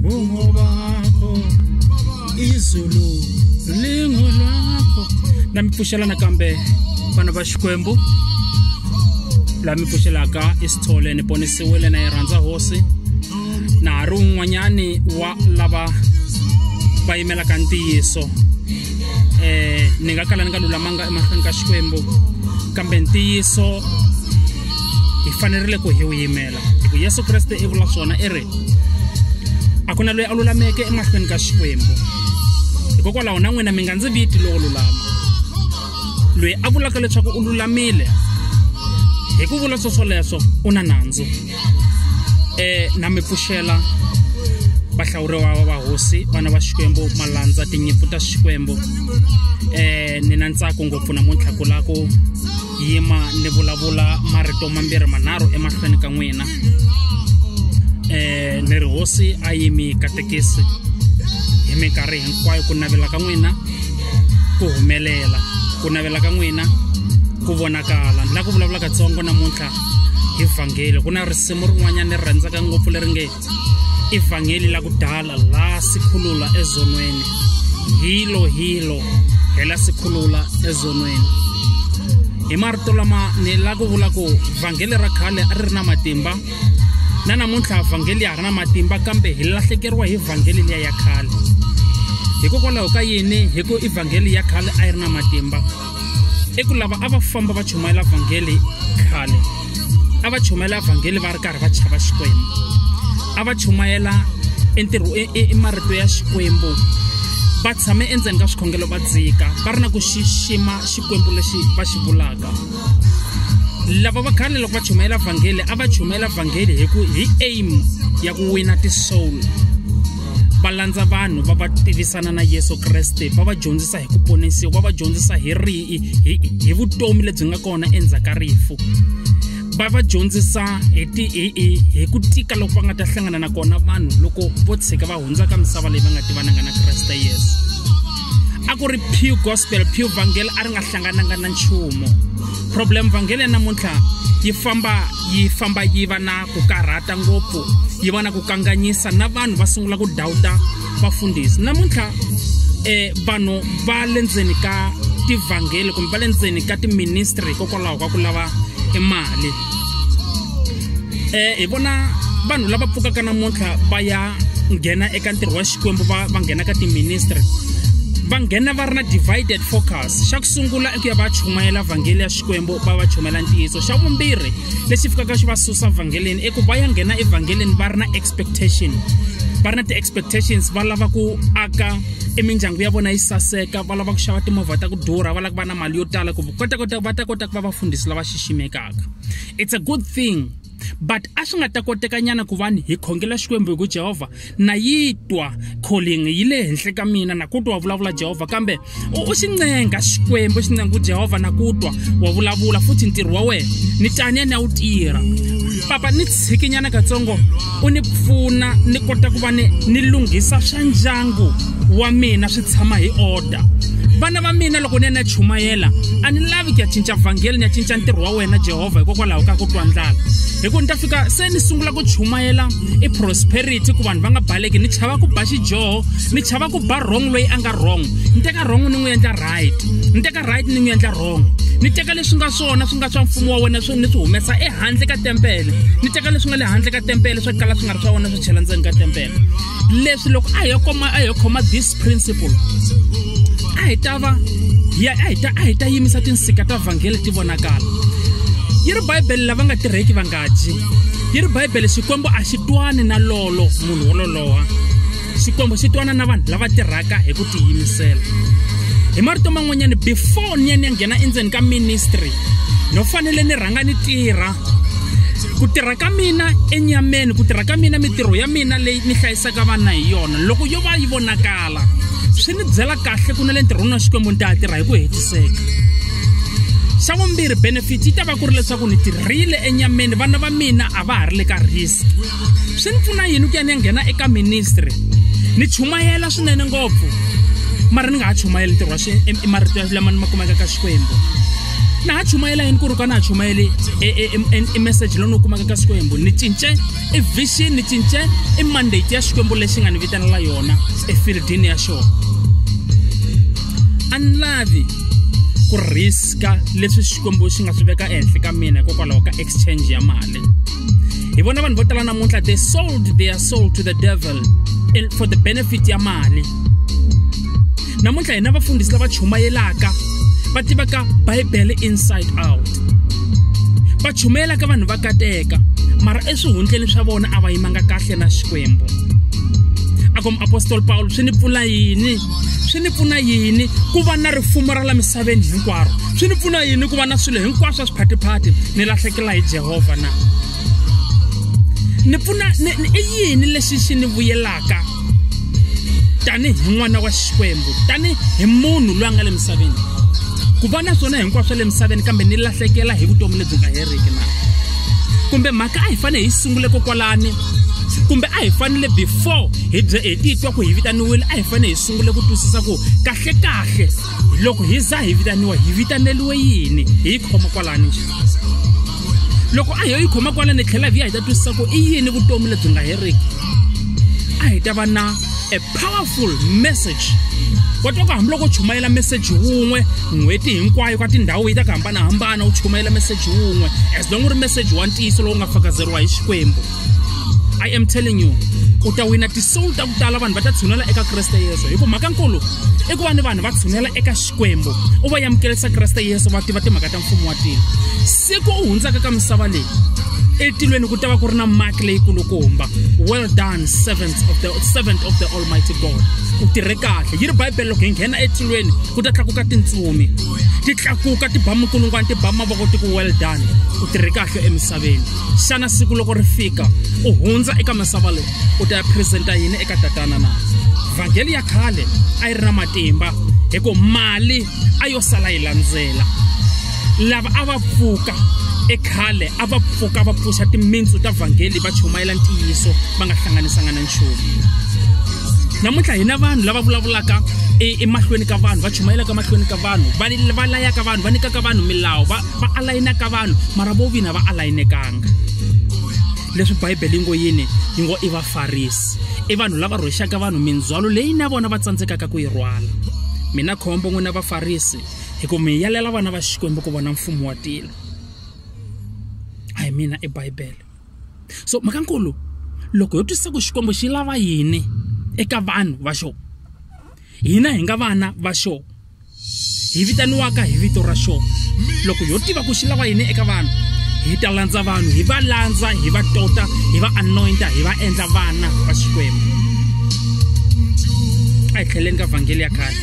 Bungobakho izulu lingolwakho. Na mi pfuxela nakambe vana va Xikwembu la mi pfuxelaka i Sithole, ni ponisiwile na yi rhandza hosi, na ha ri un'wanyani wa lava va yimelaka ntiyiso. Ni nga kala ni nga lulamanga emahlweni ka Xikwembu, kambe ntiyiso hi fanerile ku hi wu yimela, hi ku Yesu Kreste i vula swona, i ri a ku na loyi a lulameke emahlweni ka Xikwembu, hikokwalaho na n'wina mi nga ndzi viti lowo lulama. Loyi a vulaka leswaku u lulamile hi ku vula swoswoleswo u na nandzu. Na mi pfuxela vahlawuriwa va hosi, vana va Xikwembu, malandza tinyimpfu ta Xikwembu. Ni na ntsako ngopfu namuntlha ku lava ku yima ni vulavula marito mambirhi manharhu emahlweni ka n'wina. Ni ri hosi a yi mi katekisi hi minkarhi hinkwayo, ku navela ka n'wina ku humelela, ku navela ka n'wina ku vonakala. Ni lava ku vulavula katsongo namuntlha hi vhangeli. Ku na risimu rin'wanyana ni ri rhandzaka ngopfu leri nge i vhangeli la ku dala la sikhulula ezonweni, hilo hilo hela sikhulula ezonweni. Hi marito lama ni lava ku vula ku vhangeli ra khale a ri ri na matimba, na namuntlha vhangeli ya ha ri na matimba, kambe hi lahlekeriwa hi vhangeli liya ya khale. Hikokwalaho ka yini? Hi ku i vhangeli ya khale a yi ri na matimba. I ku lava a va famba va chumayela vhangeli khale, a va chumayela vhangeli va ri karhi va chava Xikwembu, a va chumayela i ntirho i marito ya Xikwembu, va tshame endzeni ka swikhongelo va dzika, va ri na ku xixima Xikwembu lexi va xi vulaka. Lava va khale loko va chumayela vhangeli, a va chumayela vhangeli hi ku hi aim ya ku wina ti-soul, va landza vanhu va va tivisana na Yesu Kreste, va va dyondzisa hi ku ponisiwa, va va dyondzisa hi ri hi vutomi lebyi nga kona endzhaku ka rifu, va va dyondzisa hi ti hi hi hi ku tika loko va nga ta hlangana na kona vanhu loko vo tshika va hundza ka misava leyi va nga tivananga na Kreste Yesu. A ku ri pure gospel, pure vhangeli, a ri nga hlangananga na nchumu. Problem vhangeli ya namuntlha yi famba yi famba yi va na ku karhata ngopfu, yi va na ku kanganyisa, na vanhu va sungula ku dawuta vafundhisi. Namuntlha vanhu va le ndzeni ka tivhangeli kumbe va le ndzeni ka tiministry hikokwalaho ka ku lava e mali. Hi vona vanhu lava pfukaka namuntlha va ya nghena eka ntirho wa Xikwembu, va va nghena ka tiministry, va nghena va ri na divided focus. Xa ku sungula i ku ya va chumayela vhangeli ya Xikwembu, va va chumayela ntiyiso. Xa vumbirhi lexi fikaka xi va susa vhangeleni i ku va ya nghena evhangeleni va ri na expectation, va ri na ti-expectations, va lava ku aka emindyangu ya vona yi saseka, va lava ku xava timovha ta ku durha, va lava ku va na mali yo tala ku kota kota va ta kota ku va vafundhisi lava xiximekaka. It's a good thing, but a swi nga ta kotekanyana ku va ni hi khongela Xikwembu hi ku Jehovha na yi twa calling yi le henhla ka mina, na ku twa wa vulavula Jehovha, kambe u xi ncenga Xikwembu, xi ncenga ku Jehovha na ku twa wa vulavula futhi ntirho wa wena ni taniya ni ya wu tirha. Papa ni tshikinyana katsongo u ni pfuna ni kota ku va ni ni lunghisa swa ndyangu wa mina swi tshama hi order. Vana va mina loko ni ya ni ya chumayela a ni lavi ku ya cinca vhangeli, ni ya cinca ntirho wa wena Jehovha hikokwalaho ka ku twa ndlala, hi ku ni ta fika se ni sungula ku chumayela i prosperity ku vanhu va nga baleki, ni chava ku ba xidyoho, ni chava ku ba wrong loyi a nga wrong, ni teka wrong ni n'wi endla right, ni teka right ni n'wi endla wrong, ni teka leswi nga swona swi nga swa mfumo wa wena swi ni swi humesa ehandle ka tempele, ni teka leswi nga le handle ka tempele swa kala swi nga ri swa wena swi chela ndzeni ka tempele. Leswi loko a hi yo koma a hi yo khoma this principle, a hi ta va ya a hi ta a hi ta yimisa tinsika ta vhangeli ti vonakala. Yi ri bibele lava nga tirheki va nga dyi, yi ri bibele Xikwembu a xi twani na lolo munhu wo loloha, Xikwembu xi twana na vanhu lava tirhaka hi ku tiyimisela. Hi marito man'wanyana, before ni ya ni ya nghena endzeni ka ministry no fanele ni rhanga ni tirha. Ku tirha ka mina enyameni, ku tirha ka mina mintirho ya mina leyi ni hlayisaka vana hi yona, loko yo va yi vonakala swi ni byela kahle ku na le ntirhweni wa Xikwembu ni ta tirha hi ku hetiseka. Xa vumbirhi, benefit yi ta va ku ri leswaku ni tirhile enyameni, vana va mina a va ha ri le ka risk. Swi ni pfuna yini ku ya ni ya nghena eka ministry ni chumayela swinene ngopfu, mara ni nga ha chumayeli ntirho wa i marito lama ni ma kumaka ka Xikwembu? Na ha chumayela yini ku ri ka na ha chumayeli i message lowu ni wu kumaka ka Xikwembu? Ni cince i vision, ni cince i mandate ya Xikwembu lexi nga ni vitanela yona efieldini ya xona. A ni lavi ku riska leswi Xikwembu xi nga swi veka ehenhla ka mina hikokwalaho ka exchange ya mali. Hi vona vanhu vo tala namuntlha, they sold their soul to the devil for the benefit ya mali. Namuntlha hina vafundhisi lava chumayelaka va tivaka Bibele inside out, va chumayelaka vanhu va kateka, mara eswihundleni swa vona a va yimanga kahle na Xikwembu. A ku muapostoli Paulo, swi ni pfuna yini? Swi ni pfuna yini ku va na rifumo ra la misaveni hinkwaro? Swi ni pfuna yini ku va na swilo hinkwaswo swa swiphatiphati ni lahlekela hi Jehovha na? Ni pfuna i yini lexi xi ni vuyelaka tanihi n'wana wa Xikwembu, tanihi munhu loyi a nga le misaveni? Ku va na swona hinkwaswo swa le misaveni kambe ni lahlekela hi vutomi lebyi nga heriki na? Kumbe mhaka a hi fanele hi sungule kokwalani, kumbe a hi fanele before hi titwa ku hi vitaniwile, a hi fanele hi sungule ku twisisa ku kahle kahle loko hi za hi vitaniwa hi vitaneliwe yini, hi yi khoma kwalani njhe? Loko a hi yi khoma kwalani hi tlhela hi vuya hi ta twisisa ku i yini vutomi lebyi nga heriki, a hi ta va na a powerful message. Wa twa ku hambiloko u chumayela message wun'we n'hweti hinkwayo ka tindhawu yi ta ku hambanahambana, u chumayela message wun'we, as long u ri message wa ntiyiso lowu nga fakazeriwa hi Xikwembu, I am telling you, u ta wina ti-soul ta ku tala, vanhu va ta tshunela eka Kreste Yesu. Hi ku mhaka nkulu i ku va ni vanhu va tshunela eka Xikwembu, u va amukelisa Kreste Yesu, va tiva timhaka ta mfumo wa tilo. Siku u hundzaka ka misava leyi, etilweni ku ta va ku ri na mark leyikulukumba, well done servant of the almighty God, u tirhe kahle. Yi ri Bibele loko hi nghena etilweni ku ta tlakuka tintsumi, ti tlakuka ti ba minkulungwana, ti ba mavoko, ti ku well done, u tirhe kahle emisaveni. Xana siku loko ri fika u hundza eka misava leyi, u ta ya presenta yini eka tatana na? Vhangeli ya khale a yi ri na matimba hi ku mali a yo sala yi landzela. Lava a va pfuka ekhale a va pfuka va pfuxa timintsu ta vhangeli, va chumayela ntiyiso va nga hlanganisanga na nchumu. Namuntlha hina vanhu lava vulavulaka emahlweni ka vanhu, va chumayelaka mahlweni ka vanhu, va layaka vanhu, va nyikaka vanhu milawu, va alayinaka vanhu, mara vo vina va alayinekanga. Leswi Bibele yi ngo yini? Yi ngo i Vafarisi, i vanhu lava rhwexaka vanhu mindzhwalo leyi na vona va tsandzekaka ku yi rhwala. Mina khombo n'wina Vafarisi, hi ku mi yalela vana va Xikwembu ku vona mfumo wa tilo. A hi mina, i Bibele. So mhaka nkulu, loko ho twisisa ku Xikwembu xi lava yini eka vanhu va xona, hina hi nga vana va xona, hi vitaniwaka hi vito ra xona, loko ho tiva ku xi lava yini eka vanhu, hi ta landza vanhu, hi va landza, hi va tota, hi va anointa, hi va endla vana va Xikwembu. A hi tlheleni ka vhangeli ya khale.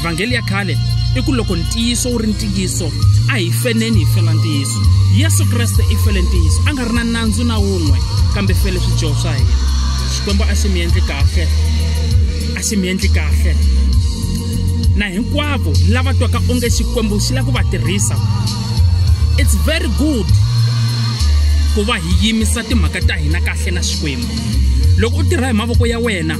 Vhangeli ya khale i ku loko ntiyiso wu ri ntiyiso, a hi feneni hi fela ntiyiso. Yesu Kreste i fele ntiyiso, a nga ri na nandzu na wun'we, kambe fele swidyoho swa hina. Xikwembu a xi mi endli kahle, a xi mi endli kahle. Na hinkwavo lava twaka onge Xikwembu xi lava ku va tirhisa, it's very good ku va hi yimisa timhaka ta hina kahle na Xikwembu. Loko u tirha hi mavoko ya wena,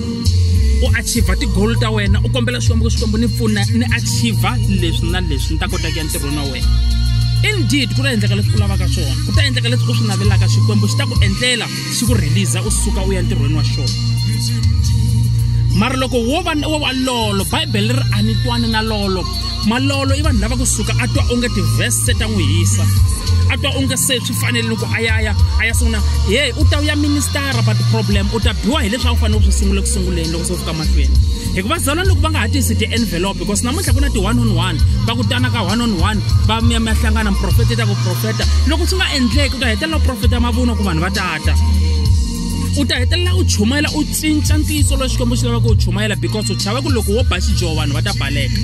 u achieve ti-goal ta wena, u kombela Xikwembu ku Xikwembu ni pfuna ni achieve leswi na leswi, ni ta kota ku ya ntirhweni wa wena. Indeed, ku ta endleka leswi u lavaka swona, ku ta endleka leswi u swi navelaka, Xikwembu xi ta ku endlela, xi ku release u suka u ya ntirhweni wa xona. Mara loko wo va lolo, Bibele ri a ni twani na lolo. Malolo i vanhu lava kusuka a twa onge ti-verse ta n'wi hisa, a twa onge se swi fanele ku a ya sungula. Hey, u ta ya ministara, but problem u ta biwa hi leswi a wu fanele u swi sungule ku sunguleni loko se u fika mahlweni. Hikuva zalwana loko va nga ha tisi ti-envelope, because namuntlha ku na ti-one on one, va ku tana ka one on one, va mi ya hlangana, muprofeta ta ku profeta. Loko swi nga endleki, u ta hetelela u profeta mavunwa ku vanhu va tata. U ta hetelela u chumayela, u cinca ntiyiso lowu Xikwembu xi lavaka u chumayela, because u chava ku loko wo ba xidyoho vanhu va ta baleka.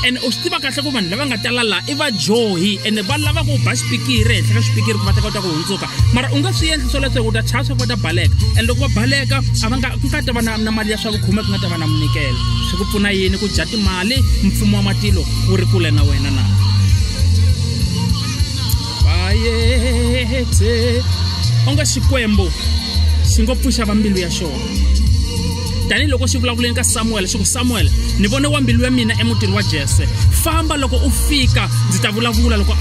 Ene u swi tiva kahle ku vanhu lava nga tala laha i vadyohi, ene va lava ku ba xipikiri ehenhla ka xipikiri ku va ta kota ku hundzuka. Mara u nga swi endli swoleswo, u ta chava swa ku va ta baleka. Ene loko va baleka, a va nga ku nga ta va na mali ya swa vukhume, ku nga ta va na munikelo. Swi ku pfuna yini ku dya timali mfumo wa matilo wu ri kule na wena na? Bayethe onge Xikwembu xi ngo pfuxa va mbilu ya xona. Tanihiloko xi vulavuleni ka Samuel xi ku, Samuel, ni vone wa mbilu ya mina emutini wa Jese, famba loko u fika ndzi ta vulavula loko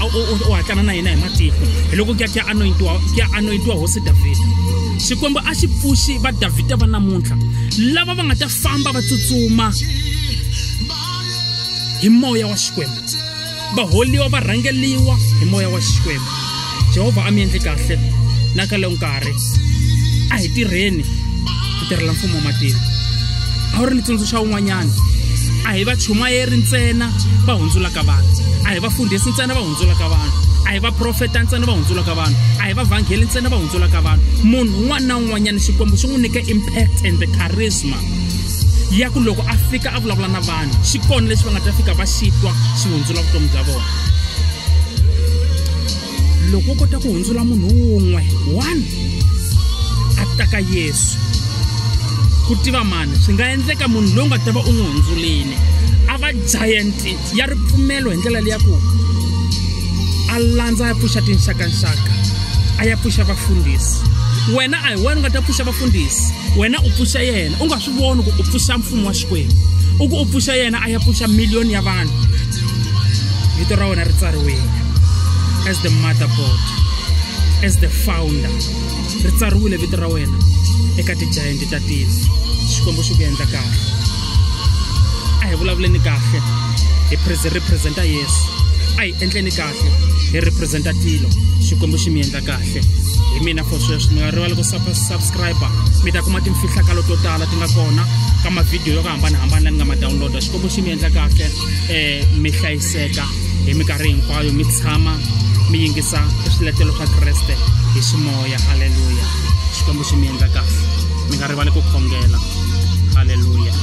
u hatlana na yena hi matihlo. Hi loko ku ya anointiwa hosi Davhida. Xikwembu a xi pfuxi va Davhida va namuntlha lava va nga ta famba va tsutsuma hi moya wa Xikwembu, va holiwa va rhangeliwa hi moya wa Xikwembu. Jehovha a mi endli kahle na ka leyo nkarhi. A hi tirheni ku tirhela mfumo wa matilo. A wu ri ni tsundzuxa wun'wanyana, a hi vachumayeri ntsena va hundzulaka vanhu, a hi vafundhisi ntsena va hundzulaka vanhu, a hi vaprofeta ntsena va hundzulaka vanhu, a hi vavhangeli ntsena va hundzulaka vanhu. Munhu un'wana na un'wanyana Xikwembu xi n'wi nyike impact and the charisma ya ku loko a fika a vulavula na vanhu, xi kona lexi va nga ta fika va xi twa xi hundzula vutomi bya vona. Loko u kota ku hundzula munhu wun'we, one, a ta ka Yesu, ku tiva mani, swi nga endleka munhu loyi u nga ta va u n'wi hundzulini a va giant ya ripfumelo hi ndlela leya ku a landza a ya pfuxa tinxakanxaka, a ya pfuxa vafundhisi. Wena a hi wena u nga ta pfuxa vafundhisi, wena u pfuxa yena. U nga swi voni ku u pfuxa mfumo wa Xikwembu, u ku u pfuxa yena a ya pfuxa miliyoni ya vanhu. Vito ra wena ri tsariwile as the motherboard, as the founder, ri tsariwile vito ra wena eka ti-giant ta tilo. Xikwembu xi ku endla kahle. A hi vulavuleni kahle, hi representa Yesu. A hi endleni kahle, hi representa tilo. Xikwembu xi mi endla kahle. Hi mina for sweswi, mi nga rivali ku subscribe, mi ta kuma timfihlakalo to tala ti nga kona ka mavhidiyo yo hambanahambana la ni nga ma downloada. Xikwembu xi mi endla kahle, mi hlayiseka hi minkarhi hinkwayo, mi tshama mi yingisa swiletelo swa Kreste hi ximoya. Haleluya. Xikwembu xi mi endla kahle. Mi nga rivali ku khongela. Haleluya.